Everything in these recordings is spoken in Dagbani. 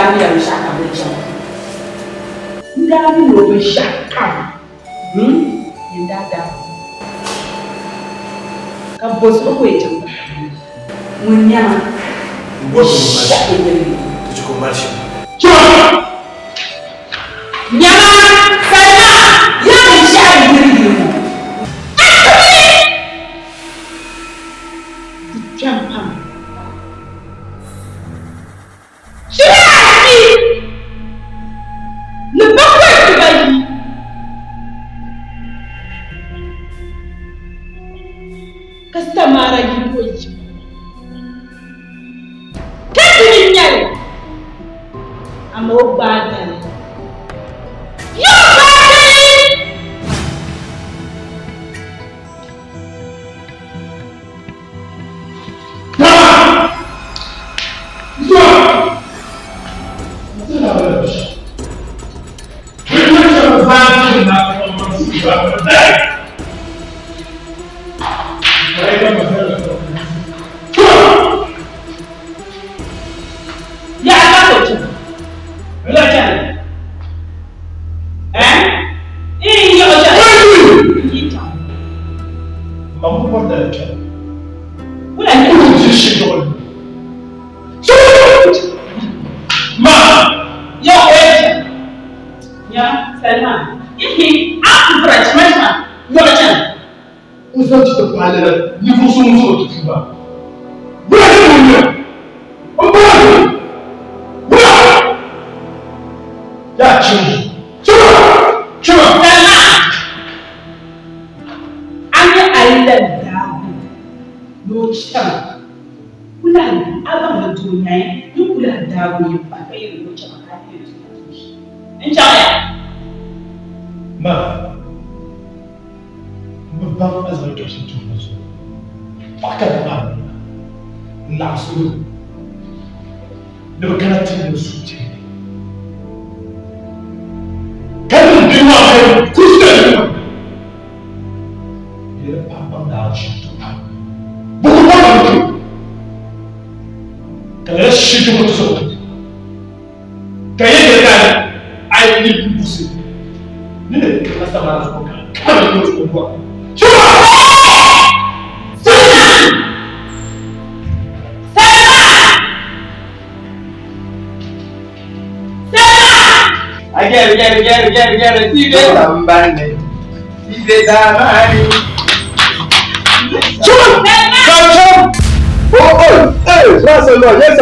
daa mi la binshɛɣu kam din chaŋ. N daa mi ni o binshɛɣu kam, hmm, n daa daa ka bɔ zuɣu ka o yɛn chaŋ ti pahi ŋun nyama shɛli Nyama, Salima, ya binshɛɣu n yiri yili ŋɔ. A tibili! Di kpɛm pam. Chira ayi ni bakɔi dibayi. Ka Samara yi o yiko. Ka ti ni nya li, amaa o gbaai dali. Yo gbaai dali!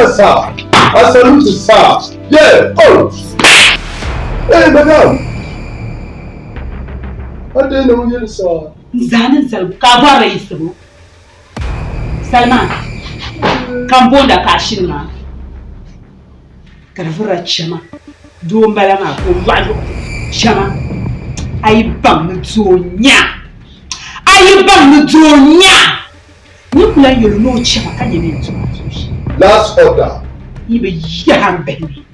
Yes, sir. I salute you, sir. Yeah. Oh. Hey, madam. I didn't know you, sir. Zani zali ka bɔrila yiɣisibu. Salima, ka n boonda ka a shini maa ka di vurila chama. Doo m-bala maa ka o yɔɣi yɔɣi chama. A yi baŋ ni doo nya, a yi baŋ ni doo nya, n ni ku lan yɛl o ni o chama ka nyɛ ni yɛn tum a tuun shɛli. Last order. Yi bi yaha m bihi ni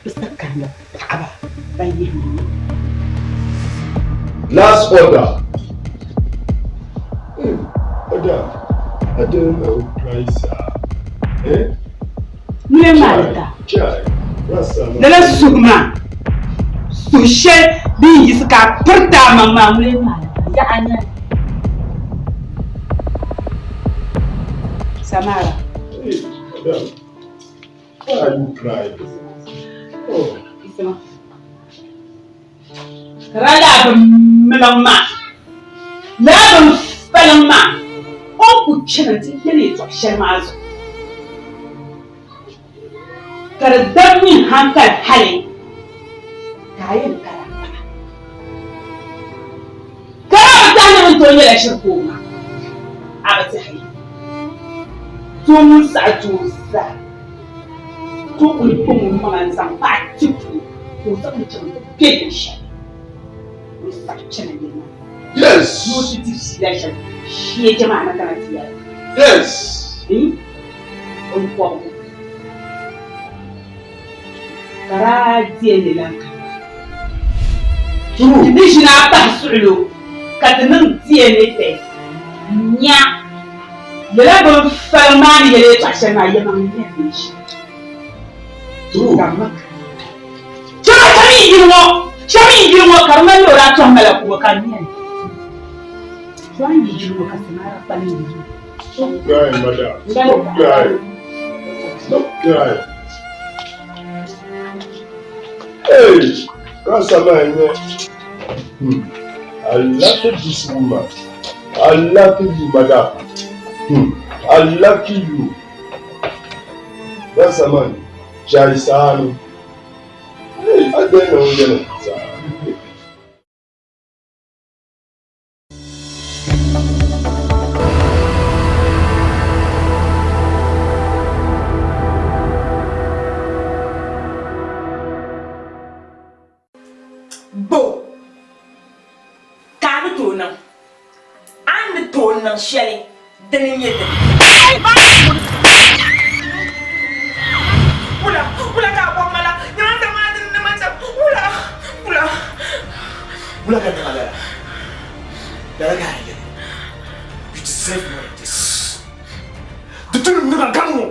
bɛ sa karimla paɣaba ban yihi mi ni. Last order. Hey, order. I don't know price. Eh? Ŋuni maali ta? Chai. Rasa. Lala suhu maa, suhu shɛli din yiɣisi ka a piriti a maŋ maa, ŋuni maali ta? Yaɣa n-nyɛ li. Samara. Hey, madam. Why are you crying? Oh. Kara laa bi miliŋ maa, laa bin faliŋ maa, o ni ku chana nti yɛli yɛtɔɣ shɛli maa zuɣu, ka di dab nyin hankali hali ka a yɛn kari a paɣa. Kara a bi tɛhi ni bɛ ni tooi nyɛla shiri ka o maa, a bi tɛhi. Doo ŋun saɣi doo zaa tooi kuli kpaŋ o maŋa n-zaŋ paɣa ti puli ka o zaŋ li chaŋ nti be binshɛli o ni saɣi chana yili maa Yes. ni o ti di fiila shɛli shee jɛmaa ni kana ti yɛli. Yes. Binkɔbigu ka daa deei lan kana. True. Ti ni ʒini a pahi suɣilo ka ti niŋ DNA test n-nya lala bin faliŋ maa ni yɛli yɛltɔɣa shɛli maa yɛlimaŋli nyɛla binshɛli. True. Chɛma shɛba yi yili ŋɔ, shɛba yi yili ŋɔ ka di ŋmani ni o daa tɔhi ma la kubo ka n nya li. So a ni yi yili ŋɔ ka Samara kpalim yi yili. Stop crying, madam. Stop crying. Stop crying. Hey, Kasama, I lucky this woman. I lucky you, madam. I lucky you. Kasama, Jai Sani. Hey, I don't know you. Bo ka a ni tooi niŋ? A ni tooi niŋ shɛli dini n-nyɛ dini? Wula, wula ka a bɔri ma la? Nyama n-zaŋ maa dini ni man shɛm. Wula, wula. Wula ka n niŋ a lala? Lala ka a yɛli. You deserve more than this. Di tu ni niŋ a gaŋ ŋɔ.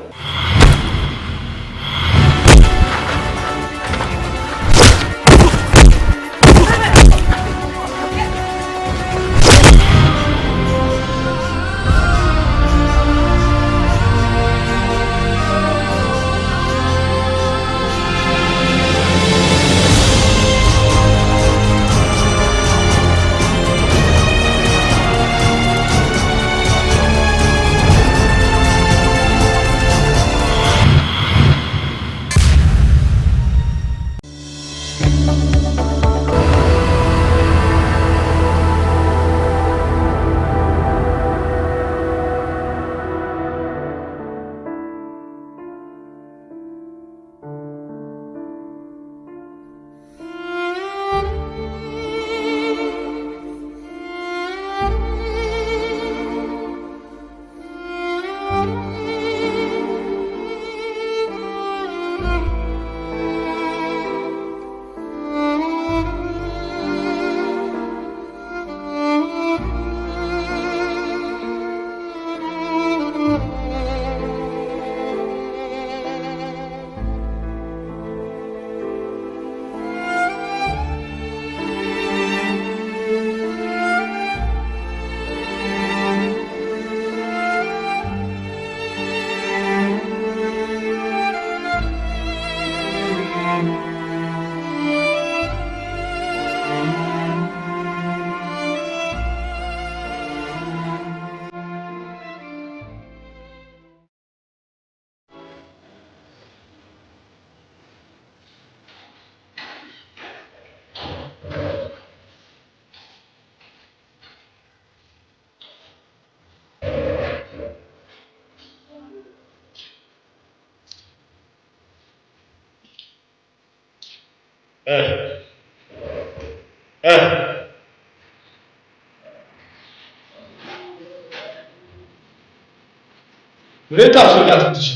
Mire ta so ka ti shi.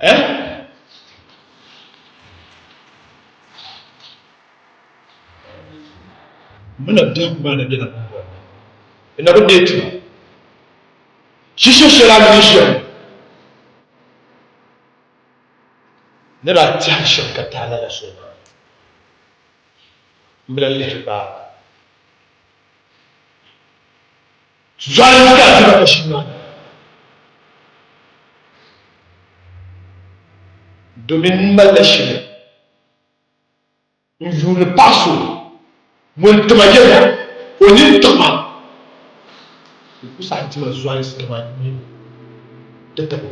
Eh? Muna biɛhigu maa na bela pumpɔŋɔ. Di na bi neei tuma. Shishe shɛli a ni ʒiya ŋɔ, ni daa tɛhi shɛm ka tahi lala soli maa, m bi lan lihiri baai. Zualinsi ka a ti ba ka shii maa ni, domin m malila shili n yuuni paɣ so ŋun ti ma yɛla o nini tiɣi ma. N ku saɣi ti ma zualinsi kaman n ni ti tib o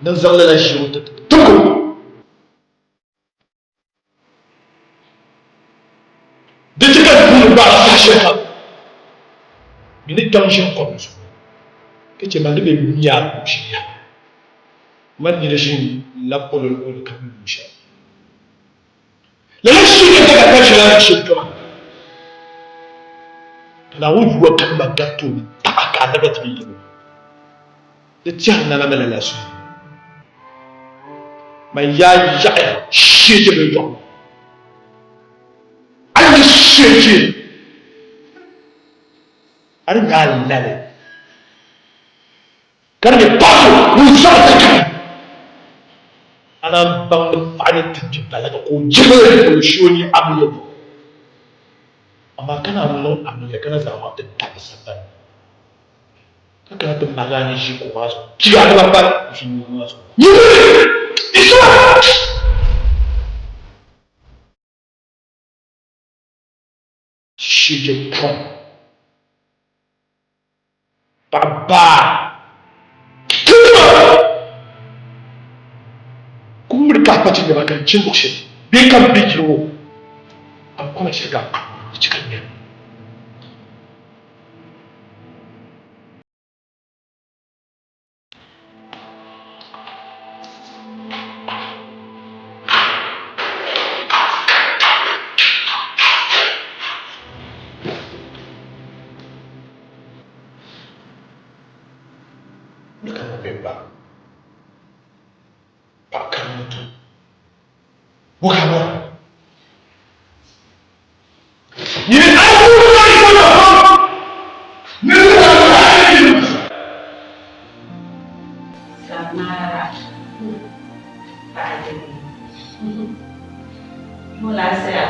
ni n zaŋ lala ʒii ŋɔ ti tib o. Di chɛ ka n puuni gbaai saha shɛlikam bɛ ni kpɛm ʒini kom zuɣu, ka chɛ ma ni bɛ nya a ʒiya. Man nini ʒi n-lab polo luɣili kam ni luɣ shɛli. Lala shiri ka ka ʒila ni shiri kpɛma. Ka Naawuni yuwa kalima gariti o ni taɣi ka anabi ti bi yɛl o. Di tɛhi nana mi lala zuɣu. Man yaa yaɣiya sheeje bɛ yɔɣu. A yi sheeje, a ni nya a lali. Ka di nyɛ paɣ so ŋun zaŋ naan baŋ ni paɣa ni ti di balaga ka o jihiri ka o shi o nyɛ amiliya doo. Amaa ka naan niŋ amiliya ka na zaŋ maŋ ti tabi sagbani ka kana ti mahigi a ni ʒi kuɣu maa zuɣu piigi a naba pali ʒi kuɣu maa zuɣu. Nyini! Isa! Shije pɔŋ paɣa baa kpirima ku miri ka a kpa ti nɛma ka n chani luɣ shɛli bee ka m be yili ŋɔ ka m kɔŋ shɛli ka di chɛ ka n nya. Ni ka ŋɔ bɛ ba paɣa kari moto bo ka bɔra nyini a Samara paɣa dini Mula saya.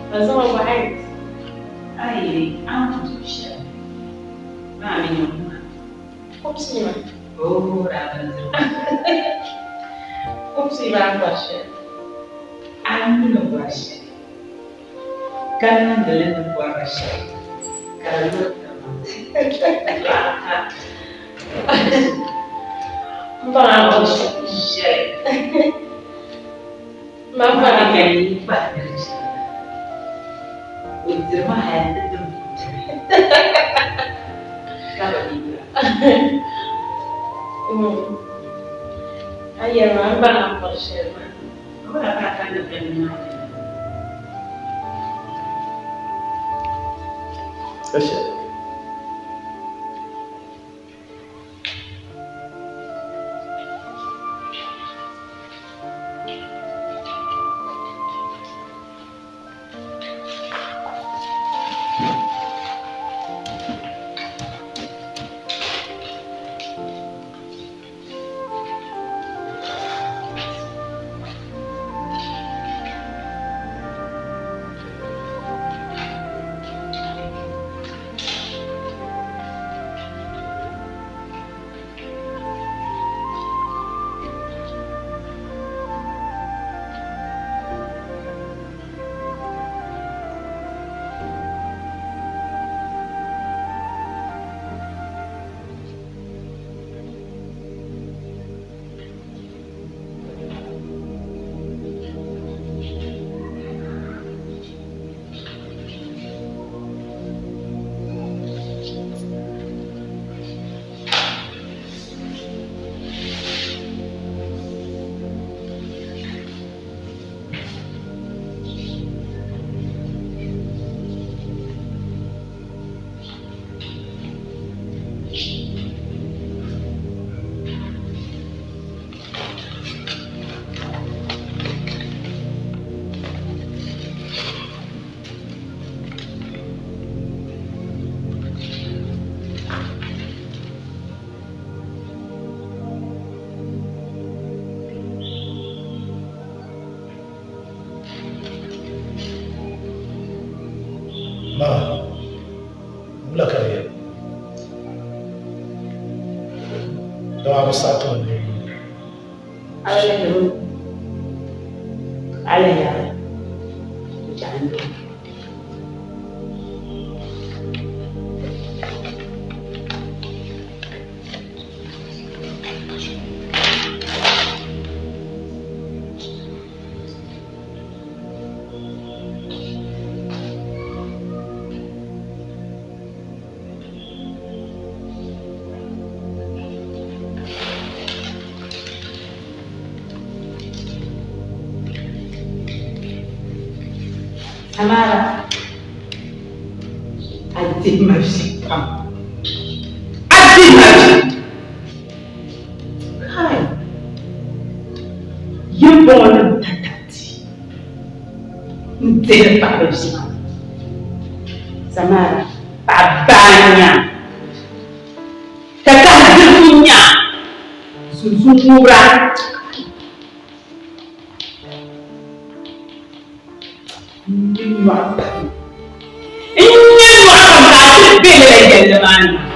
Ban sama ba ai. Ai, an tutu shɛli. Maa mi nyɛ kuma. Kupsi ma. Oh, rabindirigu. Kupsi ba bɔri shɛli. A mi ni bɔri shɛli. Ka niŋdi li ni bɔri shɛli. Ka di luri tiŋa. Dɔɣi ka. M baŋ a bɔri shɛli. Shɛli. Ma baŋ a ka yi kpa diri shɛli. O diri ma hali ti dim ka bi mi dira. A yɛli ma m baŋ a bɔri shɛli maa. O bɔra ka a kandi bini maa ni. Kashe. Ma, wula ka di yɛli? Dama bi saɣi ti ma ni Ala lihiri o. Ala yɛri o chandi o. Samara, a dihi ma vi pam. A dihi ma vi. Kai, yimbɔŋɔnim tatati n-dihiri paɣiba vi maa. Samara, paɣa baa n-nyɛ a, ka kahi dirigu n-nyɛ a. Sunsuun ŋubira. N-nyɛ nyɔɣu pam. N-nyɛ nyɔɣu pam ka a ti be lala yɛlli maa ni maa.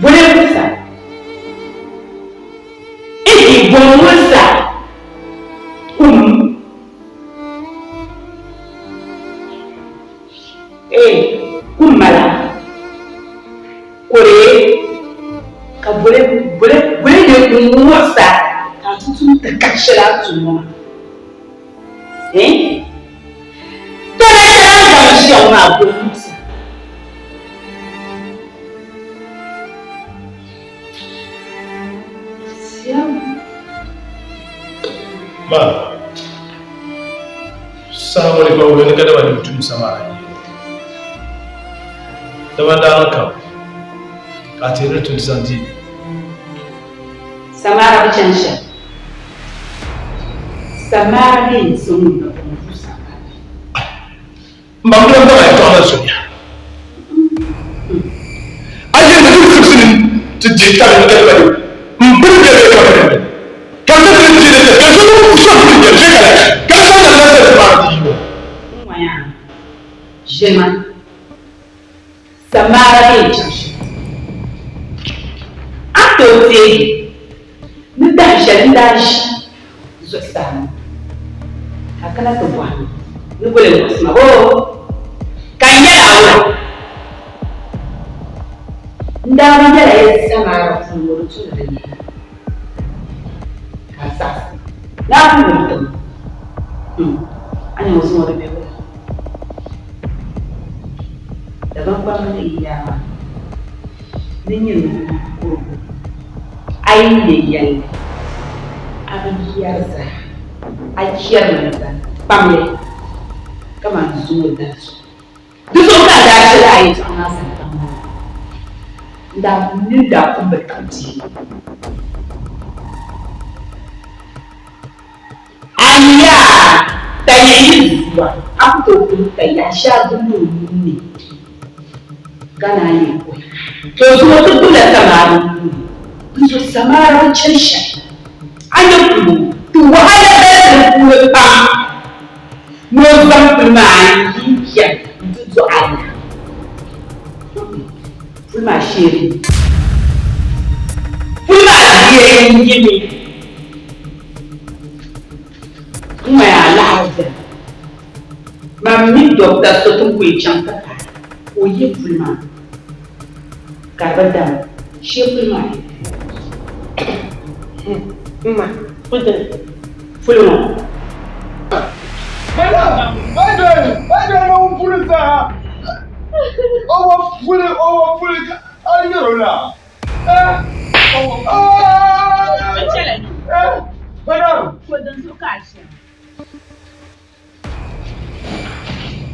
Boli ŋun sa. Ihi boli ŋun sa kum. Ee, kum mala. Kore ka boli boli boli nyɛ ŋun muɣisa ka a ti tum ti kahi shɛli a tum ŋɔ maa. Ee, tɔna shɛli a ni zaŋ ʒiya ŋɔ maa boli muɣisa. Ma, saha ŋɔ di pa wuhi ni kadama di bi tum sama a yi. Dama daa niŋ kam ka a teeri ni tum ti zaŋ di. Samara bi chani shɛli. Samara bee n-ti ŋun na pun vu Samara. M ba m-bilam dama yɛtɔɣa mali soya. A yɛli ni ti zibisi ni ti dihi tabili ni ka di m biri bɛ bee ka biri bɛ. Ka n ti ti ni ka so ku so biri bɛ bee ka la ka so na na ti maa di yi o. N wanya ʒiɛma Samara bee chaŋ shɛli. A tooi teegi ni dahin shɛli n daa ʒi zuɣusaa ŋɔ ka a kana ti bɔhi ma ni boli n-muɣisi ma boo? Ka n yɛl a wula? N daa bi yɛl a ya Samara puuni ŋɔ di tu ni di nyɛla ka a saɣisi ni a ku wum ti ma. A nya ŋɔ zuŋɔ di be wula? Dagbaŋ kpamba ni yi yaa maa ni nyɛ ninkurugu, a yi nya yɛlli, a bi yɛri zaa, a chɛrimi zaa kpamli kaman zuŋɔ dali zuɣu. Di zuɣu ka a daa chɛ lala yɛtɔɣa maa zaa kpam maa. N daa nini daa pun bi taɣi bia. A yaa ka yaɣi yi zua, a ku tooi kuli ka yaɣi shɛli a gbubi o nuu ni ka naan yi kuhi. To zuŋɔ ti gbubila Samara nuu ni, dinzuɣu Samara bi chani shɛli. A nya kuli o, ti wahala bela di puuni pam ni o zaŋ puli maa n-yi chani nti dɔɣi a na. Puli maa sheeri mi. Puli maa bia n-yi mi. N ŋmaya alaɣiri beni. Man mi dɔkta so ti ni ku yi chaŋ ti paai ka o yi puli maa ka di bi dam shee puli maa yi. M ma, puli dini? Puli ŋɔ.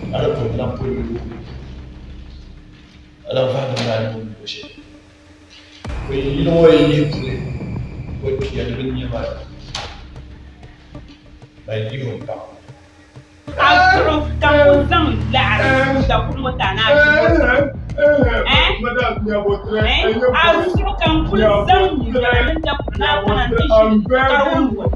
Ala poli lan poli mi wuhi ala vahi ni maa ni luɣ shɛli. O yi yino ŋɔ yi yihi puli o kpiya di bi nya maa ban yihi o pam. A zuɣu ka o zaŋ laɣiri dakuɣu ŋɔ ti a ni a ʒi o zuɣu. Eh? Eh? A zuɣu ka n kuli zaŋ nyɛla mini dakuɣu ni a kana nti ʒi ka di wum wum.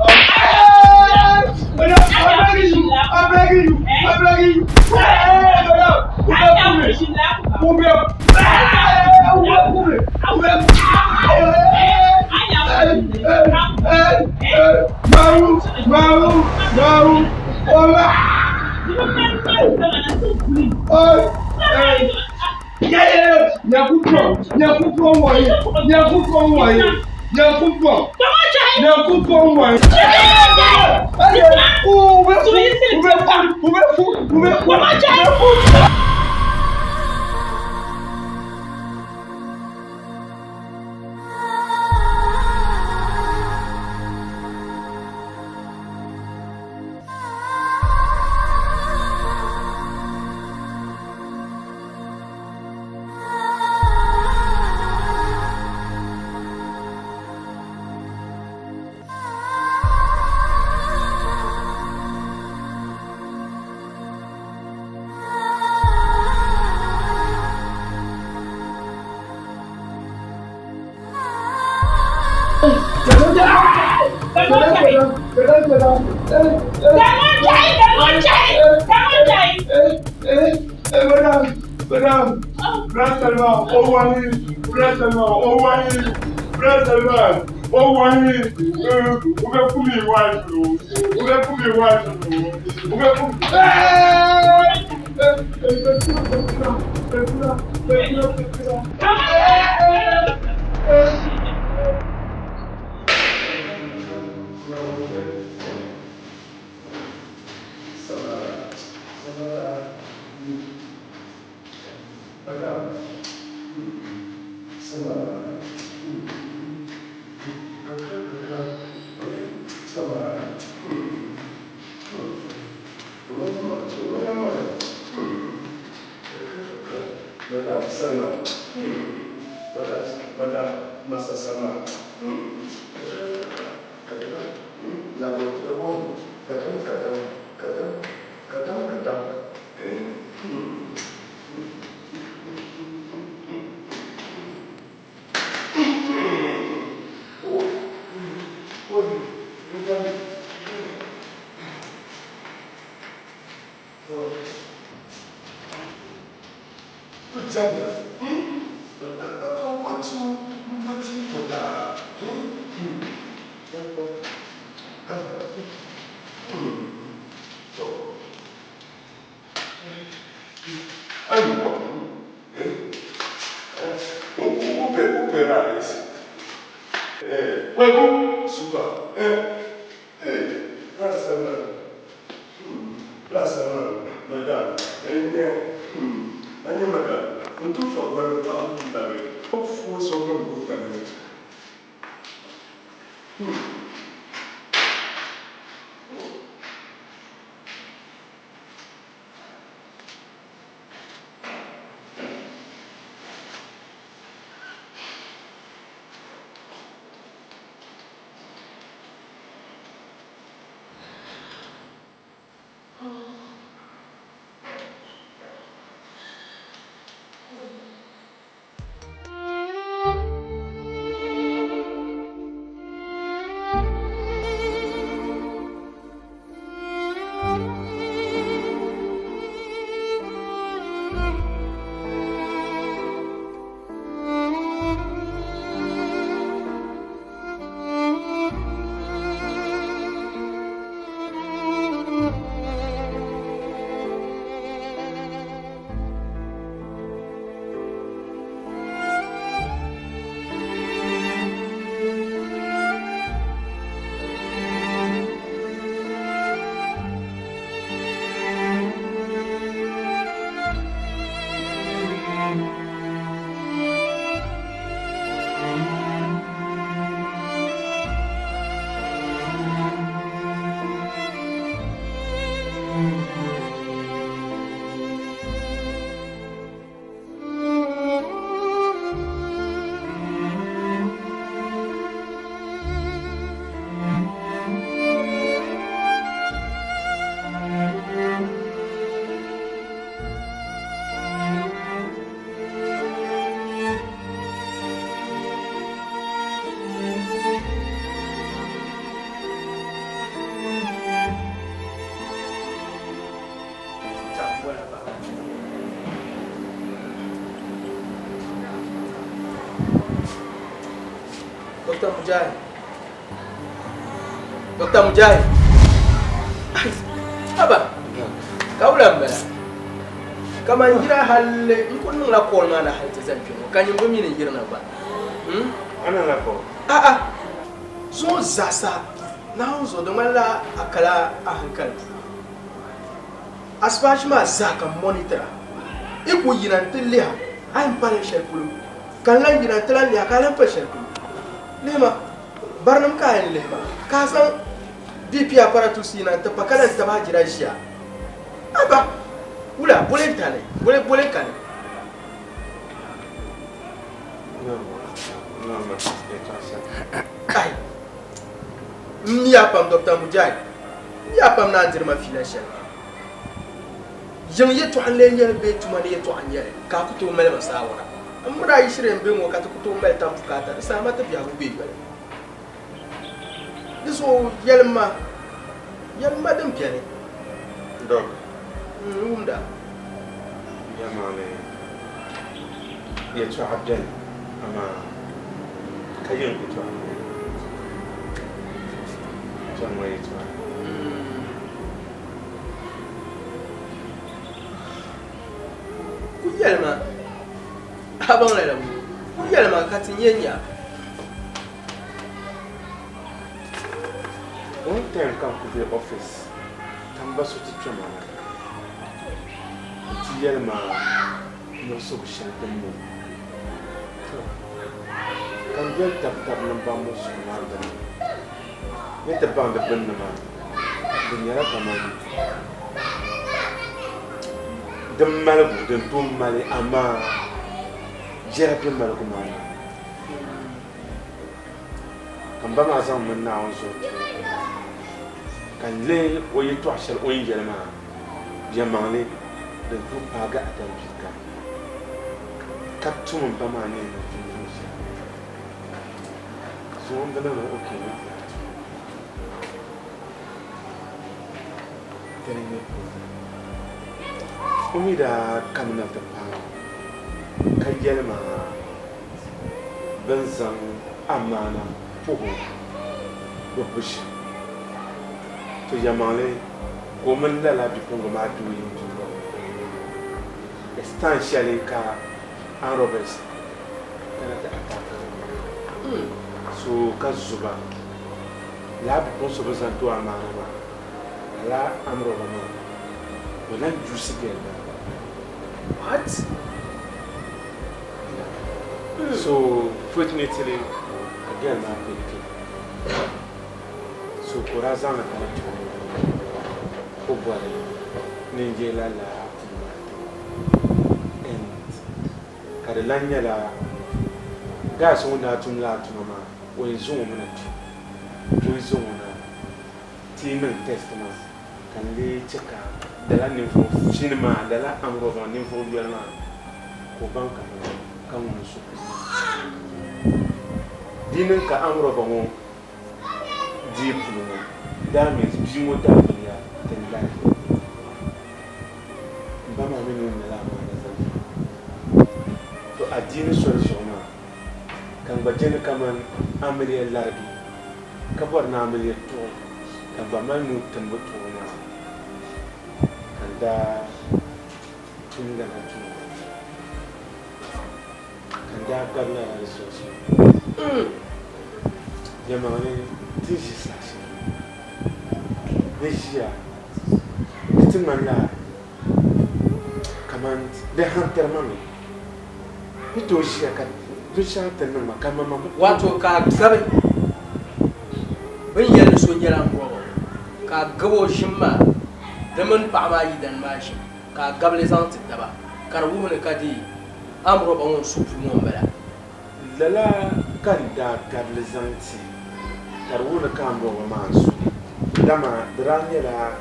Dr. Mujahid. Dr. Mujahid. Haba. Ka wula m-bala. Kaman yira halli n kuli niŋla call maa na hali ti zani kpe ŋɔ ka nyin bi mi ni yirina gba. Hmm? Ana la call? A'a. Zuŋɔ zaasa Naawuni zuɣu di ŋmanila a kala a hankali puuni. Asibaachi maa zaa ka m monitor a. Yi ku yina nti lihi a, a yɛn pali shɛli polo ka n lan yina nti lan lihi a ka a lan pali shɛli polo. Lihima, barinim ka a yɛn lihi ma, ka a zaŋ BP apparatus yina nti pa ka lan tabi a jira ʒiya. Aba, wula, boli n-tani, boli, boli n-kani. Ai, m mi a pam Doctor Mujahid, m mi a pam ni a ni diri ma fiila shɛli maa. Yiŋ yɛtɔɣa n-lee nyɛ li bee tuma ni yɛtɔɣa n-nyɛ li ka a ku tooi mali ma saawara? M mi daa yi shiri yɛn be ŋɔ ka ti ku tooi mali tab bukaata, di saha ma ti biɛhigu be yoli. Di zuɣu yɛlim ma, yɛlim ma din beni. Doc. N wumda. Yɛlimaŋli yɛtɔɣa beni amaa ka yiŋ yɛtɔɣa beni. Kpɛŋ ŋɔ yɛtɔɣa. Ku yɛlima, a baŋ lala ŋɔ, ku yɛlima ka ti nya nya. One time ka n ku be office ka m ba so ti kpe ma na nti yɛli ma muɣisigu shɛli din niŋ. To, ka n doli tab tab ni m baŋ muɣisigu maa gbunni. Ni ti baŋ di gbunni maa, di nyɛla kaman din maligu din tooi mali amaa jɛra be maligu maa ni. Ka m ba maa zaŋ m mini Naawuni zuɣu tuhi ka n lihi o yɛtɔɣ shɛli o ni yɛli maa, Yɛlimaŋli, din tooi paagi Adam bia kam, ka tum m ba maa ni yɛn niŋ tum tuun shɛli. Zuŋɔ m bi niŋdi o ok ni ti lahi tum. Dini n-nyɛ problem. O mi daa kamina ti paai ma ka yɛli ma bɛ ni zaŋ amaana puhi o gbubbu shɛm. To yɛlimaŋli ka o mini lala bipuɣiŋga maa doo yɛn du tɔbu. It's time shɛli ka Ann Roberts kana ti attack o. So ka zuba lala bipuɣin so bɛ zaŋ ti o amaana maa, lala Ann Rober maa o lan juicy girl maa. What? So fortunately ka girl maa kpe kpe so ka o daa zaŋ li kana kpe ŋɔ o bɔri ni n je lala puli maa ti o and ka di lan nyɛla guys ŋun daa tum lala tuma maa o yɛn zaŋ o mi na kpe o yi zaŋ o na ti yi niŋ test maa ka n lee chɛ ka lala ninvuɣ fini maa, lala amrɔba ninvuɣ yoli maa ka o baŋ kaman ka ŋuni n-su kum maa. Di niŋ ka amrɔba ŋɔ deei puli ŋɔ, that means bia ŋɔ daabiliya ti n lahi. M ba maa mi ni o nyɛla amaana zaŋ ti ma. To adiini soli zuɣu maa ka n gba je ni kaman amiliya larigi ka bɔri ni amiliya tuɣi ka n gba mali nuu timbu tuɣi maa ka n daa tum lala tuma maa ka n daa gabi lala resource maa. Yɛlimaŋli ti ni ʒi saha shɛli ni ʒiya di ti ŋmanila kaman di hantiri ma mi. Ni tooi ʒiya ka binshɛɣu ti niŋ ma ka maŋmaŋ bi. Wato ka a gabi bɛ ni yɛli ni so nyɛla n bɔbɔ, ka a gab o ʒim maa di mini paɣ maa yidana maa ʒim, ka a gabi li zaŋ ti taba, ka di wuhi ni ka di amrɔba ŋɔ n-su puu ŋɔ m-bala. Lala ka n daa gabi li zaŋ ti, ka di wuhi ni ka amrɔba maa n-su li, dama di daa nyɛla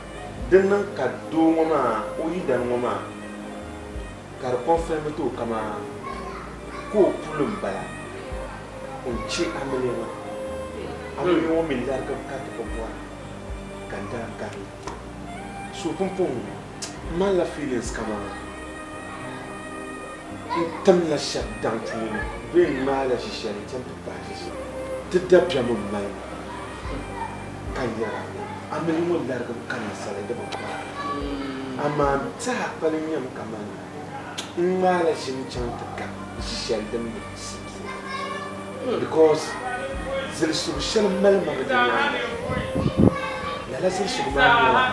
din niŋ ka doo ŋɔ maa o yidana ŋɔ maa Ka di confirm ti o kaman ka o puli m-bala o ni che amiliya maa. Amiliya ŋɔ mi larigibu ka ti bi bɔra ka n daa gari li. So pumpɔŋɔ m malila feelings kaman n timla shɛba daŋ puuni bee n ŋmaala ʒi shɛli n-chaŋ ti paai ʒi shɛli. Ti dabiɛm m-mali ma ka yɛra amiliya ŋɔ larigibu ka ninsali di bi bɔra. Amaa n tɛha kpalim nyɛmi kaman n ŋmaala ʒim chaŋ ti gabi ʒi shɛli din bi simsi because zilisigu shɛli mali ma mi di nyaaŋa. Lala zilisigu maa nyɛla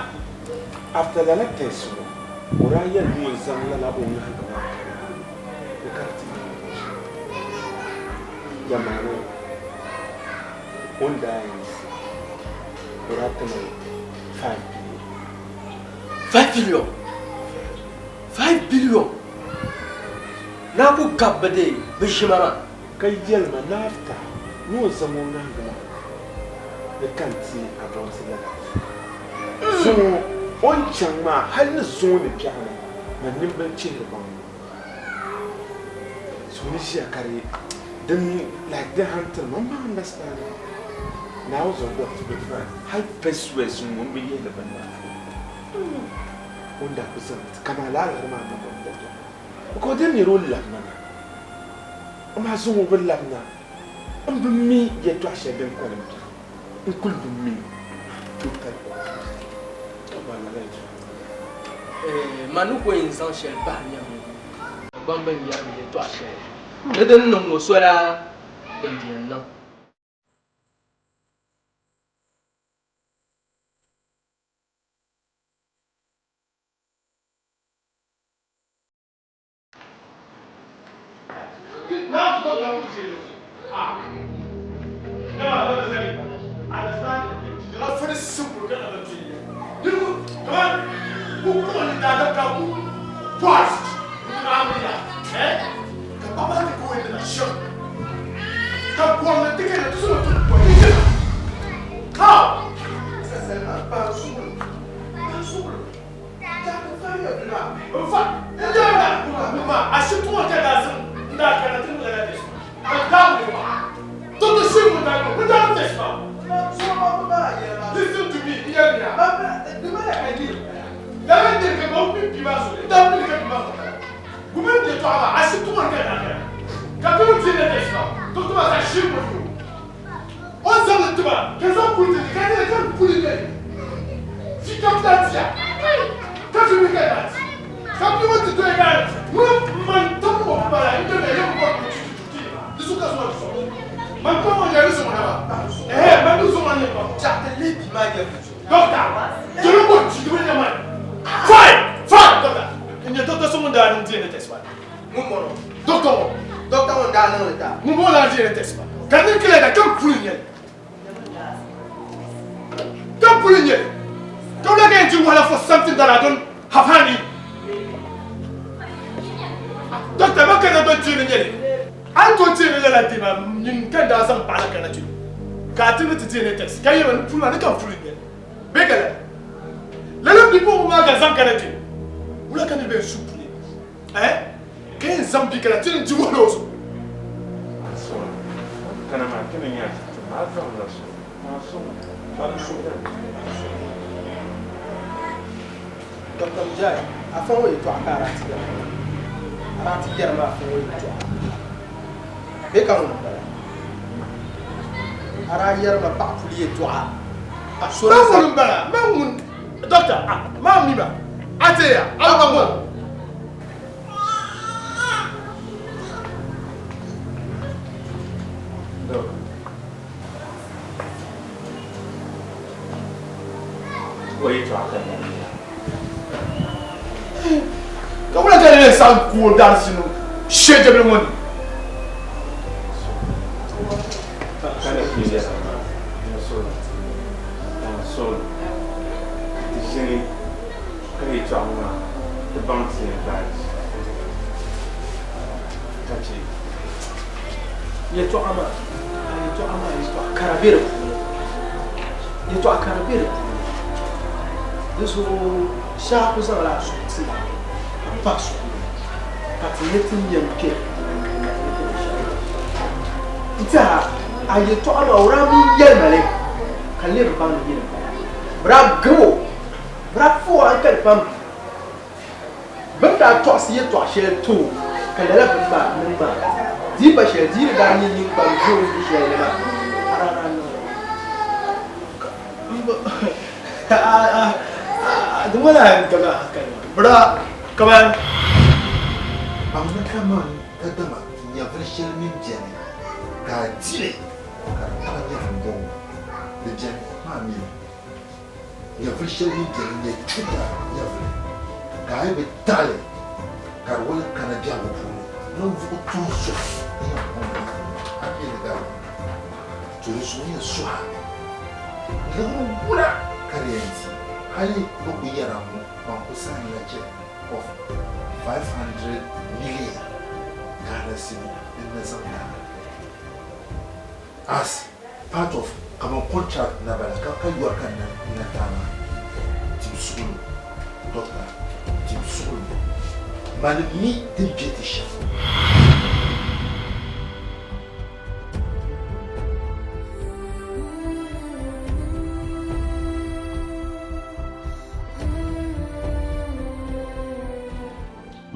after lala test ŋɔ o daa yɛli ni o ni zaŋ lala o ŋahiŋga maa kana ni ka di ti niŋ o shɛm. Yɛlimaŋli o ni daa yɛn yiɣisi o daa ti ma 5 billion. 5 billion? 5 billion? Naa ku gabi bi dee bi ʒima maa. Ka yɛli ma ni after ni o zaŋ o ŋahiŋga maa ni ka n ti abɔnsi lala zuŋɔ o ni chaŋ maa hali ni zuŋɔ ni biɛɣuni man nimbili chihiri baŋ ni so ni ʒiya ka di din like di hantiri ma m ma understand. Naawuni zuɣu gba to be frank, hali Peswes ŋun bi yihili bini maa puuni, o ni daa kuli zaŋ li ti kaman lala liɣiri maa niŋ o ni Because din nira o labina na, amaa zuŋɔ o bi labina, m bi mi yɛtɔɣ shɛli din kpalim beni, n kul bi mi totally confused. Ka bɔ lala yɛtɔɣa ŋɔ? Man ni ku yɛn zaŋ shɛli bahi nyɛmi Dagbaŋ bɛn yɛri mi yɛtɔɣ shɛli ni din niŋ ŋɔ sola din di yɛn niŋ.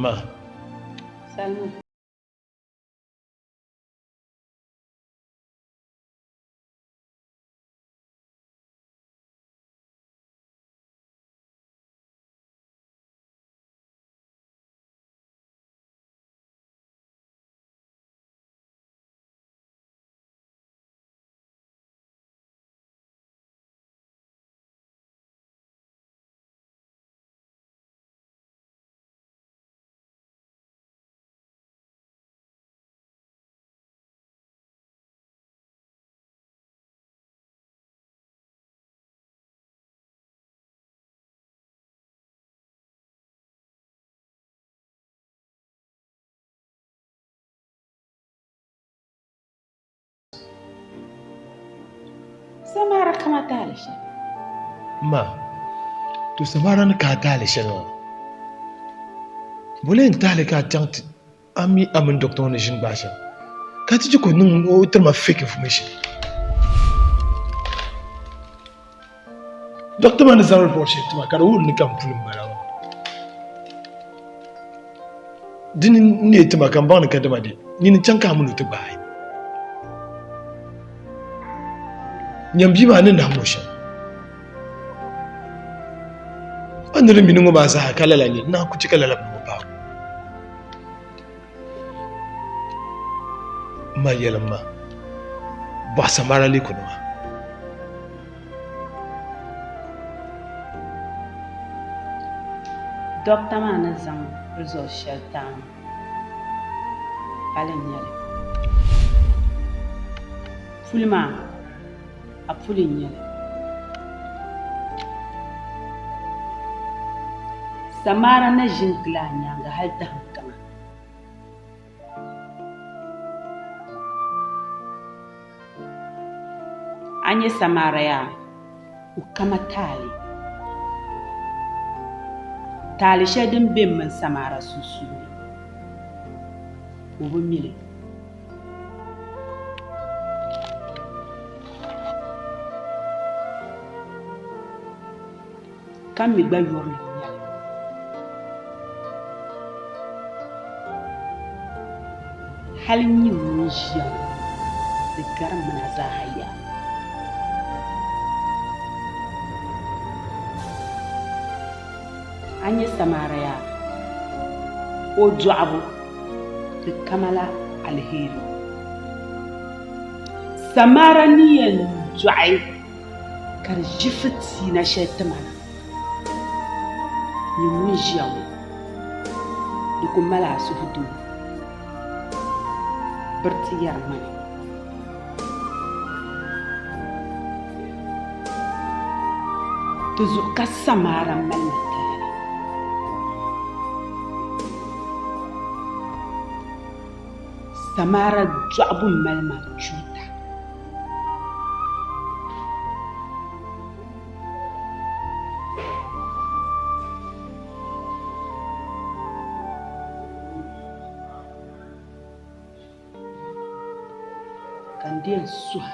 Ma. Salima. Samara kama taali shɛli. Ma, to Samara ni ka a taali shɛli maa, bole n taali ka a chaŋ ti a mi a mini doctor ŋɔ ni ʒini gbaai shɛm ka ti chɛ ka o niŋ o tiri ma fake information. Doctor maa ni zaŋ report shɛli ti ma ka di wuhiri ni ka n puli m-bala maa. Dini n-neei ti ma ka m baŋ ni kadama di nini chaŋ ka a mini o ti gbaai. Nyam bia maa ni nahim o shɛm. A ni di mini ŋɔ maa zaa ka lala nyɛ, naa ku chɛ ka lala bini ŋɔ paai o. M ma yɛlim ma, bɔhi Samara lee ku niŋ a? Dɔkta maa ni zaŋ result shɛli ti a ŋɔ, pali n-nyɛ li. Puli maa, a puli n-nyɛ li. Samara na ʒi n-gili a nyaaŋa hali dahim kaŋa. A nya Samara yaa? O kama taali. Taali shɛli din be m mini Samara sunsuuni, o bi mi li. Ka mi gba yurilim nyɛ li. Hali nyin ŋun ʒiya ŋɔ, di garimina zaaha yaa. A nya Samara yaa? O dɔɣibu di kama la aliheri. Samara ni yɛn dɔɣi ka di ʒi fitiina shɛli ti ma na, nyin ŋun ʒiya ŋɔ, di ku mali a suhudoo biriti yɛri ŋmani. Di zuɣu ka Samara mali ma taali. Samara dɔɣibu mali ma chuuta. Ka n di yɛn suhi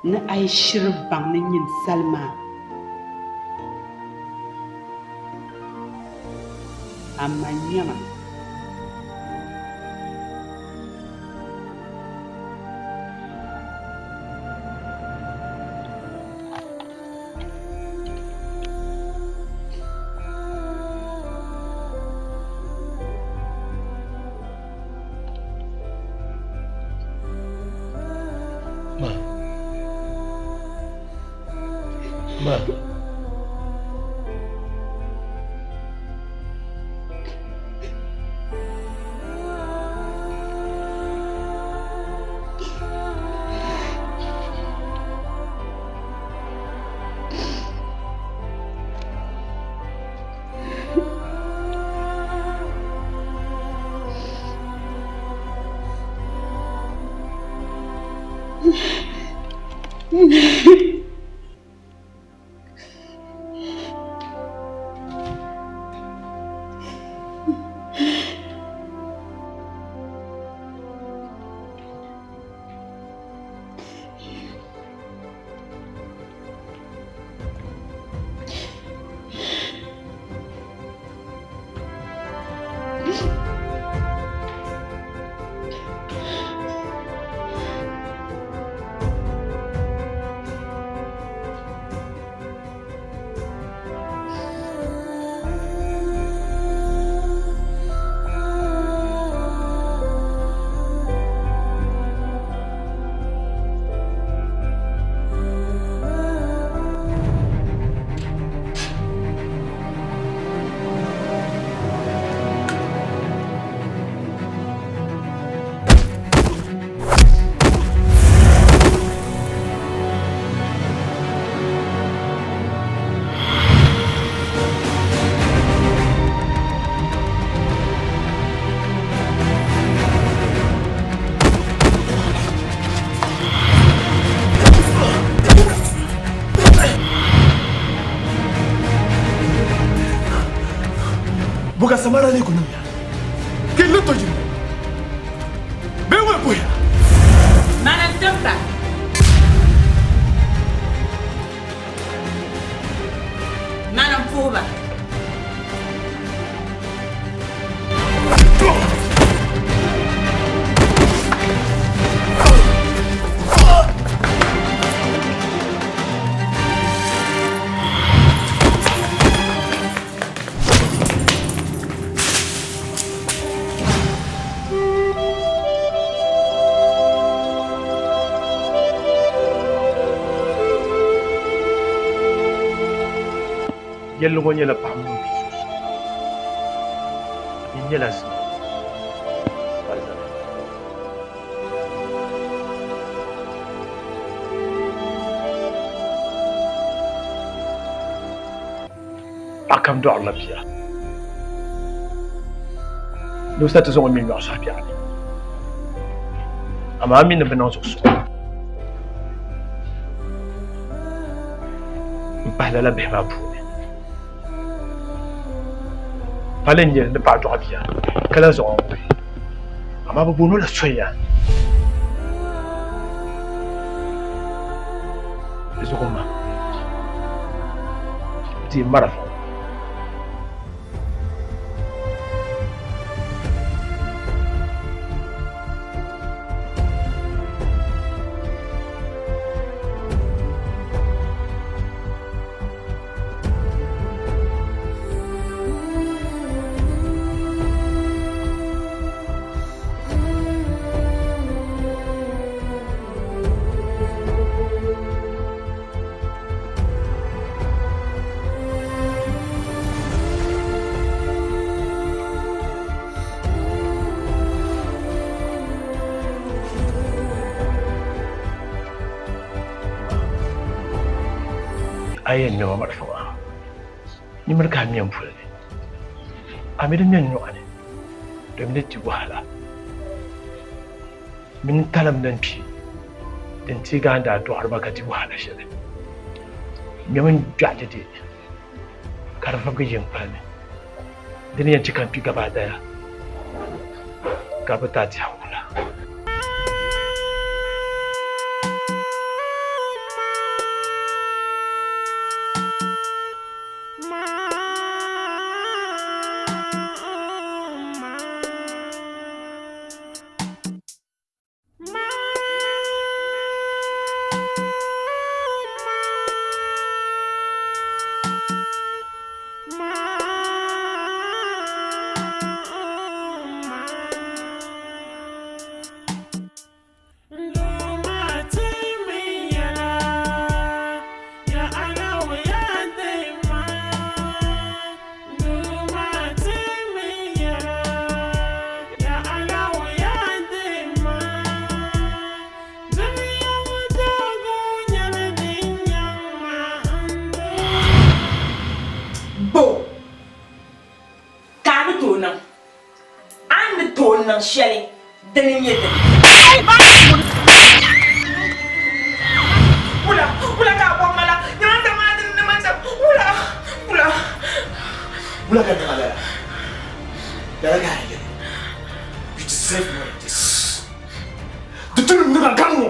ni a yi shiri baŋ ni nyin salima a ma nyama. Ma. Ma. Bo ka Samara lee ku niŋ ya? Ka yi lo tɔjiri bee ŋɔ puhiya? Mani n-tim ba. Mani m-puhi ba. Yɛlli ŋɔ nyɛla paɣa mini o bia sunsuuni. Di nyɛla zina alizama. Paɣa kam dɔɣirila bia. Ni o sa ti zaŋ o mi nyɔɣu saha biɛɣu ni. Amaa a mi ni bi niŋ zuɣusuŋ. M-pahi lala bihi maa puuni. Pali n-nyɛ li ni paɣa dɔɣi bia ka lahi zaŋ o n-wuhi. Amaa bɛ booni o la soya. Di zuɣu ma ti marafa. A yɛn ŋmɛma marafa maa nimiri ka a ŋmɛ m puli ni a mi di ŋmɛ n nyɔɣu ni domin di ti wahala mini talim din kpi din teegi a ni daa dɔɣiri ba ka di wahala shɛli ŋmɛmi n-gbiɛɣi dɛdɛ ka di vibigi yi n-kpali ni. Di ni yɛn chɛ ka n kpi gabaadaya ka bɛ ti a tɛhigu la. Bo ka a ni tooi niŋ? A ni tooi niŋ shɛli dini n-nyɛ dini? Wula, wula ka a bɔri ma la? Nyama maa dini ni ma chɛ, wula, wula. Wula ka niŋ a lala? Lala ka a yɛli. You deserve more than this. Di tu ni niŋ a gari ŋɔ.